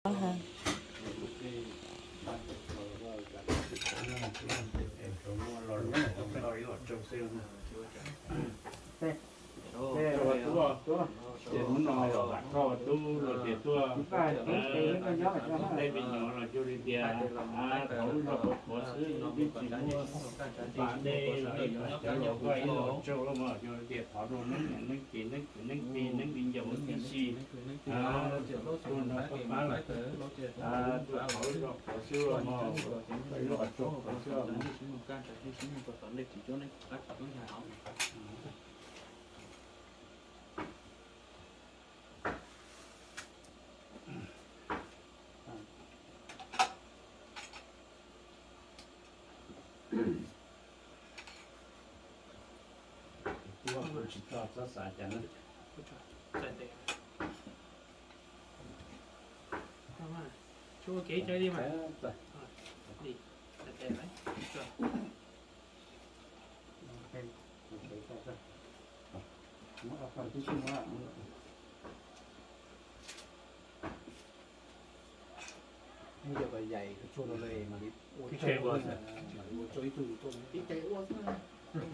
Ces hnub no los vam koj tub los tias tuaj, tej me nyuam los cuag li tias thaum lub zog qhuav qhuav xwb, twb tsis muaj pas dej los ib pas cawv los koj ib los tsaug los mas cuag li tias thov rau neeb niam neeb txiv neeb kwv neeb tij neeb viv ncaus tib si, tuaj nrog koj pab los, tuaj thov lub zog qhuav xwb los mas, lub zog qhuav xwb los mas. Tsis tau txhob xav cas na. Tsis ua kev cai li mas.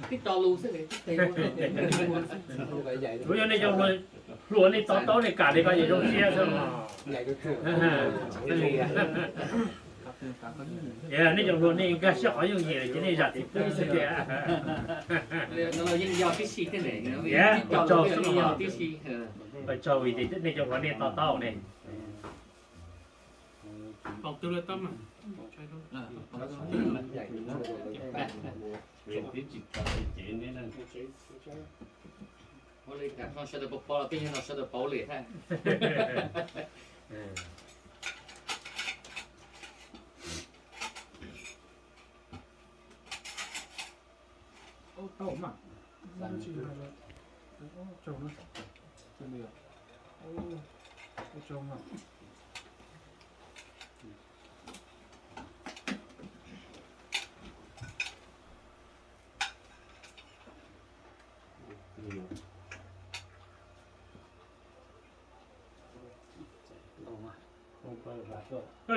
Tib co lus xwb, tib co lus xwb. Tsuav yog nej cov hluas nej to taub nej kam li ko ces zoo siab xwb os. Nej cov hluas nej nkag siab qhov yooj yim lawm ces nej zam txim pub xwb tiag. Yeej yog tib si thiab ne, tib co lus xwb, yeej yog tib si. Ua tsaug vim tias nej cov hluas nej to taub ne. Ua li cas no sawv daws pom pom los peb yog no sawv daws pauv li thiab.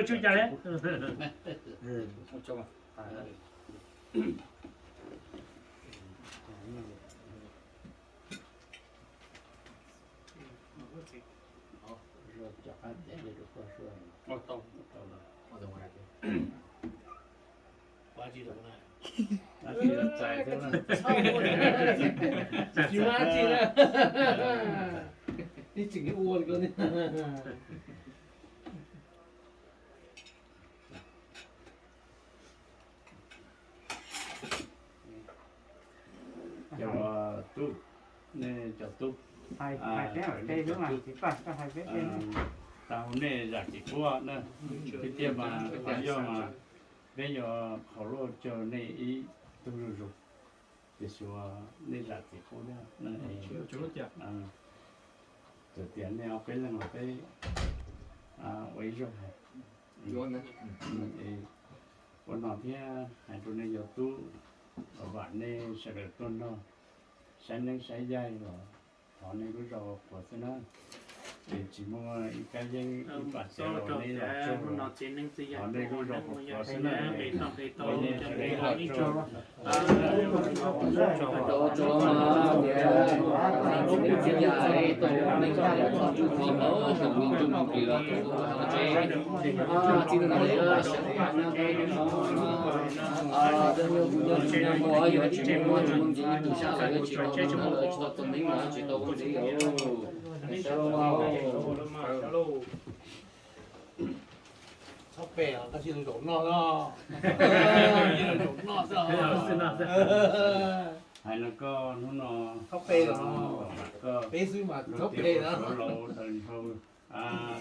Tsuj cas li. Tsis ua dab tsi na. Ib tseem ua li ko. Cov tub, nej cov tub, tau nej zam txim pub na. Tiag tiag mas qhov yog mas peb yuav qhov luaj caw nej ib tug zuj zus, tiam sis nej zam txim pub thiab. Txawm tias nej ob peb leeg los peb ua ib zaug hais. Ua no thiab hais rau nej cov tub, vam nej sawv daws tuaj nrog saib neeb saib yaig los thov nej lub zog qhuav xwb na. Ces tsis muaj ib kab yeeb ib pas cawv los nej los tsaug, thov nej lub zog qhuav xwb na. Ua nej sawv daws los tsaug. Txhob pe, tab sis zaum no, zaum no. Hais no koj hnub no, txhob pe, peb xwb mas txhob pe. Suav laus daws nrhau,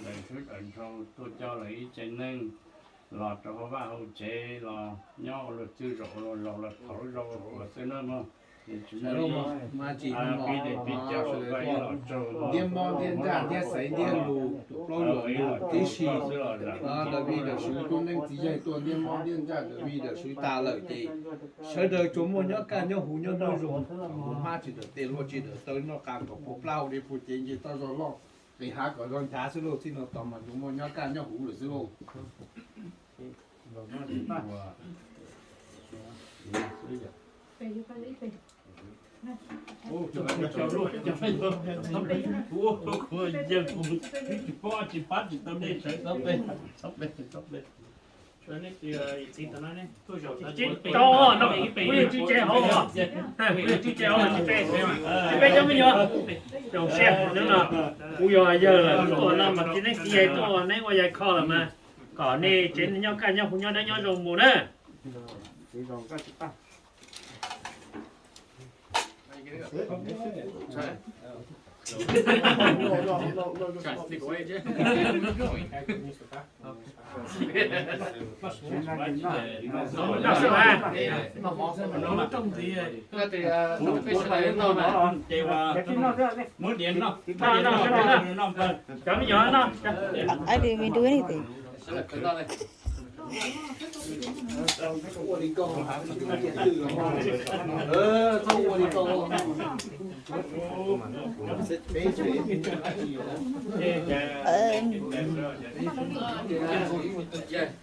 daws swb daws nrhau tuaj coj lawv ib tsev neeg los rau hauv vaj hauv tsev los nyob ua luag txwj zaum ua luag laus los thov lub zog ua qhuav xwb na mog. Pib dej pib cawv los koj ib los tsaug, ntiab mob ntiab ntsaj ntiab xaiv ntiab lus, tus plaub yuam mus tib si. Daws vij daws swv tub neeb txiv yaig tuaj ntiab mob ntiab ntsaj, daws vij daws swv tas lawm ces sawv daws tsuas muaj nyob kaj nyob huv nyob nruab zoov, hmab tsis dawm tes hlua tsis dawm taw, noj qab kom puv plab hauv dej puv cev nce toj zog loj. Pem hav kom zoo nchav xwb lauj, txij no tos mas yuav muaj nyob kaj nyob huv lawm xwb lauj. Tsis tau no, kuv yeej tsis tsev hauv, kuv yeej tsis tsev hauv, tsis tsev, tsis tsev cov me nyuam. Zoo siab hnub no kuv yog yawg lawm, tuaj no mas txiv neeb txiv yaig tuaj neb ua yais kho lawm mas kom nej tsev nyob kaj nyob huv nyob dawb nyob zoo mus na. Cov me nyuam no. I didn't do anything.